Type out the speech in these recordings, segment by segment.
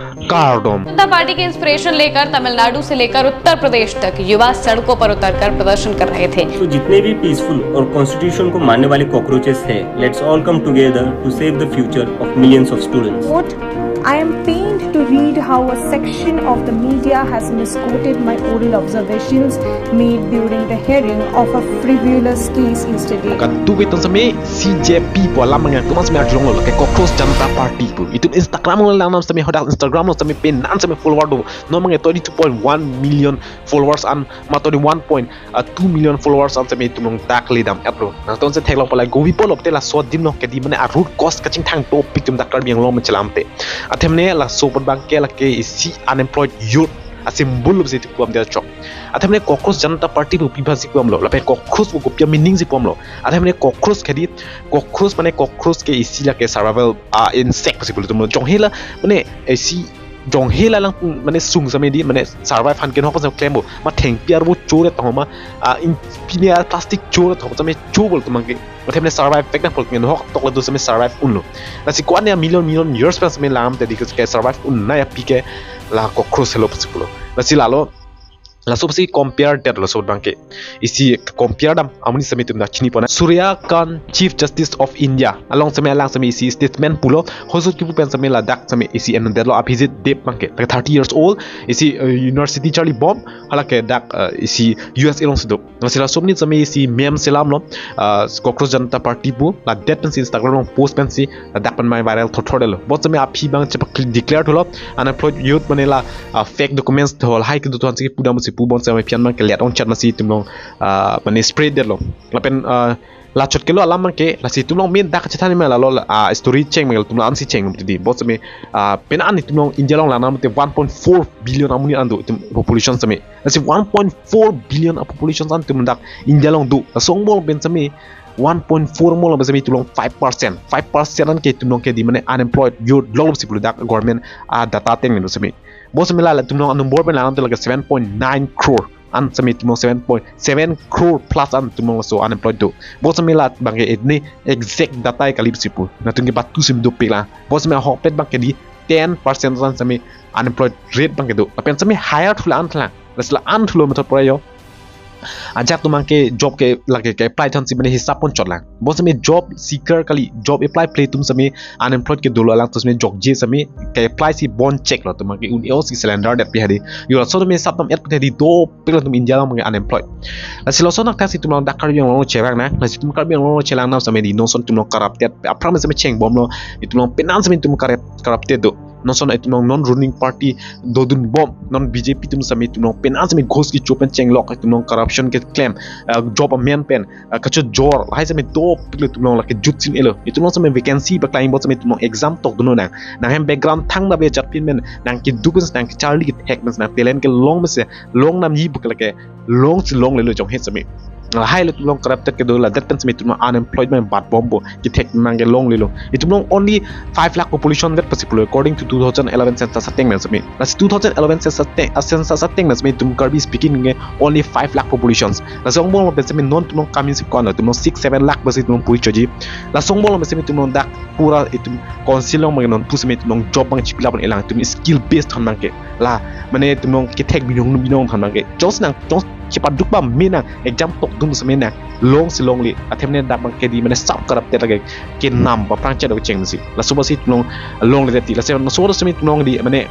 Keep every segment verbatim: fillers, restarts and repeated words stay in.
Kardom. जनता पार्टी के इंस्पिरेशन लेकर तमिलनाडु से लेकर उत्तर प्रदेश तक युवा सड़कों पर उतरकर प्रदर्शन कर रहे थे। तो जितने भी पीसफुल और कॉन्स्टिट्यूशन को मानने वाले कॉकरोचेस है, let's all come together to save the future of millions of students. Quote, I am pained to read how a section of the media has misquoted my oral observations made during the hearing of a frivolous case yesterday. Kaduk itum seme C J P pu alam abang itum seme arjulonglo, lake Cockroach Janata Party pu. Itum Instagram along langnam seme, hadak Instagram along seme penan seme follower do. Non abang twenty two point one million followers an, ma twenty one point two million followers an seme itum along dak ledam-etlo. Nangtum si theklong palai govi polo te laso adim along kedi mane a root cause kachingthang topic itum dak Karbi Anglong me chelamte. Athemne laso apot abangke lake isi unemployed youth a symbol lo si itum puam dia chok. Athemne Cockroach Janata Party pu pi aphan si puamlo, lapen cockroach pu kopi a meaning si puamlo. Athemne cockroach kedi, cockroach mane cockroach ke isi lake survival a insect si pulo itum. Jonghe la mane isi jonghe la lang mane sung seme di mane survive aphan kenhok aphan seme klempo. Ma thengpi arvo chore tong ma, a, in pine a plastic chore tong seme cho bol itum abangke. Athemne survive pek na pol kenhok tok la do seme survive unlo. Lasi ko-an a million million years pen seme lam te di ke survive un na ya pi ke la cockroach helo pusi pulo. Lasi lalo laso pusi compare detlo laso abangke. Isi compare dam amonit seme itum dak chini pona. Surya Kant, Chief Justice of India along seme alang seme isi statement pulo. Hosut kipu pen seme ladak seme isi enundetlo Abhijit Dev abangke. Like thirty years old, isi, uh, university charlibom, halake dak, uh, isi U S A along si do. Lasi laso amonit seme isi meme selamlo, uh, Cockroach Janata Party pu, ladet pensi Instagram along post pensi ladak pen mai viral thotthot detlo. Bon seme aphi abang chepa declare thulo, unemployed youth mane la, uh, fake documents tho lahai kedo tho ansi pudam si pu, bon seme aphi an abangke let ongchat masi itum along, uh, mane spread detlo. Lapen, uh, la chot kelo alam abangke, lasi itum along main dak chethan ma lalo, uh, story cheng ma itum along ansi cheng di. Bon seme, uh, penan itum along India along langnam te one point four billion amonit an do itum population seme. Lasi one point four billion a population an itum dak India along do. Laso angbong pen seme one point four angbong pen seme itum along five percent. Five percent an ke itum along kedi mane unemployed youth lok si pulo dak government a data ateng lo seme. Bon seme la itum along a number pen langnam te lake seven point nine crore an seme itum along seven point seven crore plus an itum along laso unemployed do. Bon seme la abangke ini exact data kali si pu. Nangtum ke batu seme dopik la. Bon seme ahokpet abangke di ten percent an seme unemployed rate abangke do. Lapen seme hire thulo an thlang. Lasi la an thulo method pora yo. Ajak itum abangke job ke lake ke apply thansi mane hisap pon chot lang. Bon seme job seeker kali, job apply ple atum seme unemployed ke dolo alangtum seme jokje seme ke apply si bon chek lo, itum abangke un-e-o si cylinder det pi hadi. Yo laso tame sap tam et pi hadi dopik lo itum India along abangke unemployed. Lasi laso anak thaksi itum along dak Karbi Anglong along chevang na. Lasi itum Karbi Anglong along chelang nam seme di non ason itum along corrupted. Aphrang seme chengbomlo, itum along penan seme itum corrupt, corrupted do. Non ason itum along non ruling party dodunbom, non B J P atum seme itum along penan seme ghus kecho pen chenglok, itum along corruption keklem, uh, job amen pen, uh, kachojor, lahai seme dopik lo itum along lake jut sin elo. Itum along seme vacancy paklang bom seme itum along exam tokdun nang. Nanghem background thangta ave jat pin pen, nang keduk pen, nang kecharli kethek pen, nang talent kelong pen si longnamji pu ke lake long si longlelo jonghe seme. Lahai lo itum along corrupted kedo ladet pen seme itum along unemployment batbompo, kethek nang kelonglelo. Itum along only five lakh population det pusi pulo according to two thousand eleven census ateng pen seme. Lasi two thousand eleven census ateng, a census ateng pen seme itum Karbi speaking ke only five lakh populations. Laso angbong pen seme non itum along kami sip kon itum along six seven lakh basi itum along puri choji. Laso angbong pen seme itum along dak pura itum council along abang non pu seme itum along job abang chipilap elang, itum skill based than abangke. La mane itum along kethek binong binong than abangke. Jos nang jos chepaduk ba me nang exam tokdun seme nang long si longle. Athemne dak abangke di mane sap corrupted lake kenam ba prang chado cheng si. Laso basi itum along longle ti. Laso laso seme itum along di mane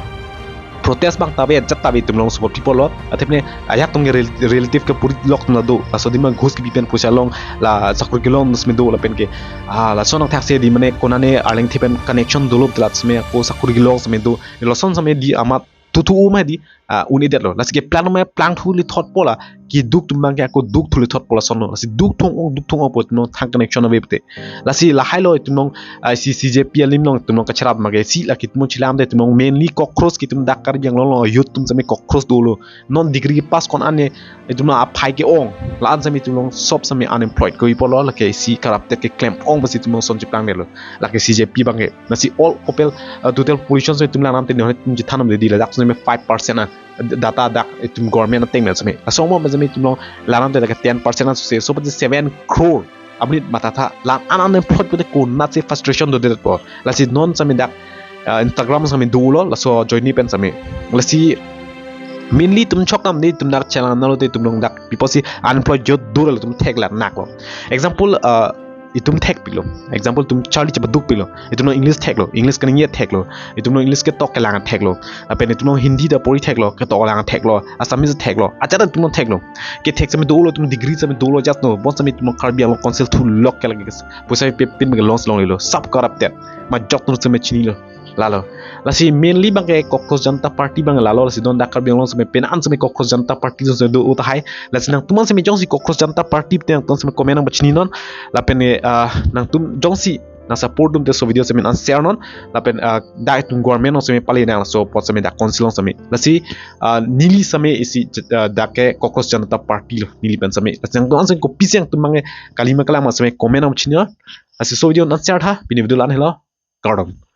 protest abang ta ave jat ta ave itum along support people lo. Athemne ajak atum ke rel-, relative ke puri lok na do. Laso adim abang ghus kepi pen pusi along la sakuri kelong seme do lapen ke. Ah, laso anak thaksi di mane konane arleng thipen connection dolo telat seme ko sakuri kelong seme do. Lason seme di amat tuthu um hadi, ah, un-e detlo. Lasi keplang ma plangthu lithot pola, keduk atum abangke ako duk thu lithot pola sono. Lasi duk thong ong, duk thong ong po itum along thang connection ave pute. Lasi lahai lo itum along, ah, si C J P alim along itum along kacherap abangke si lake itum along chelam te itum along mainly cockroach ke itum dak Karbi Anglong along youth atum seme cockroach dolo. Non degree pass kon ane itum along aphai ke-ong. La-an seme itum along sob seme unemployed. Kopi pulo lake si corrupted keklem ong basi itum along son cheplang detlo. Lake C J P abangke. Lasi all popul-, uh, total population seme itum langnam te non itum chethan nam de di ladak seme five percent a data dak itum government ateng pen seme. Laso angbong pen seme itum along langnam te dak ten percent a suse. So pati seven crore amonit mathatha, la-an unemployed pute konat si frustration dodetpo. Lasi non seme dak ah, Instagram sitame dolo, laso Joyni pen sitame. Lasi mainly itum chokdam de itum dak chelang nanglo te itum along dak people si unemployed youth dolo, itum thek la naklo. Example, ah, itum thekpiklo. Example, itum charli chepadukpiklo. Itum along English theklo, English kaningje theklo. Itum along English ketok kelang theklo. Lapen itum along Hindi ta pori theklo, ketok kelang theklo. Assamese theklo. Ajat itum along theklo. Kethek sitame dolo, itum degree sitame dolo, ajat no. Bonsitame itum along Karbi Anglong Council thu lok ke lagi. Poisa pepin bagi longlonglelo. Sab corrupted. Majok atum sitame chinilo. Lalo. Lasi mainly abangke Cockroach Janta Party abang lalo, lasi non dak Karbi Anglong sitame penan sitame Cockroach Janta Party sitame do tahai. Lasi nangtum an sitame jongsi Cockroach Janta Party te nangtum sitame comment nangpachininon. Lapen, eh, ah, nangtum jongsi nang support dun te laso video sitame nang share non. Lapen, ah, dak itum government along sitame pale nang laso apot sitame dak council along sitame. Lasi, ah, neli sitame isi, ah, dak ke Cockroach Janta Party lo, neli pen sitame. Lasi nangtum an sitame kopisi nangtum abangke kali ma kalang ma sitame comment nangpachininon. Lasi laso video nang share tha, pini video la-an helo. Kardom.